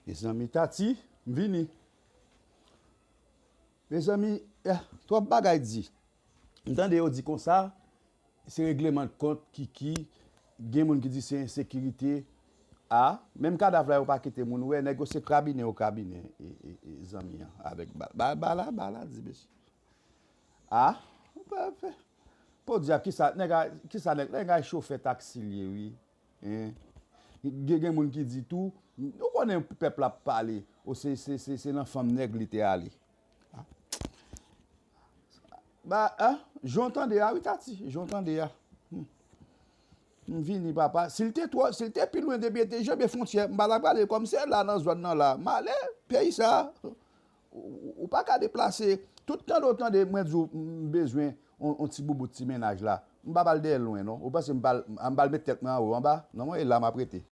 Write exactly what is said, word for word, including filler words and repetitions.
Mezanmi, Tati, m vini. Mezanmi, eh, twòp bagay di. M tande yo di konsa, se regleman de kont, Kiki, gen moun ki di se ensekirite. A, menm kadav la yo pa kite moun wè, nèg yo se krabinen yo krabinen, e, e, e, zanmi an, avèk ba, ba, ba la, ba la, di mesye. A, pa fè. Podyab, kisa, nèg a, kisa nèg, nèg a chofè taksi l ye, wi. Hein? Gen, gen moun ki di tou, nou konnen pèp la ap pale, o se, se, se, se nan fanm nèg li te ale. Ba, a, jan w tande a, wi, Tati, jan w tande a. Hmm. M vini, papa. Si l te twò, si l te pi lwen depi l te janbe fwontyè, m pa ta prale kòm se la nan zòn nan la. M ale, peyi sa. Ou, ou pa ka deplase. Tout tande w tande mwen di w m bezwen on, on ti boubout ti mennaj la. M pa pral dèyè l lwen, non. Ou panse m pral, m pral met tèt mwen anwo, anba? Non, mwen, e la m ap rete.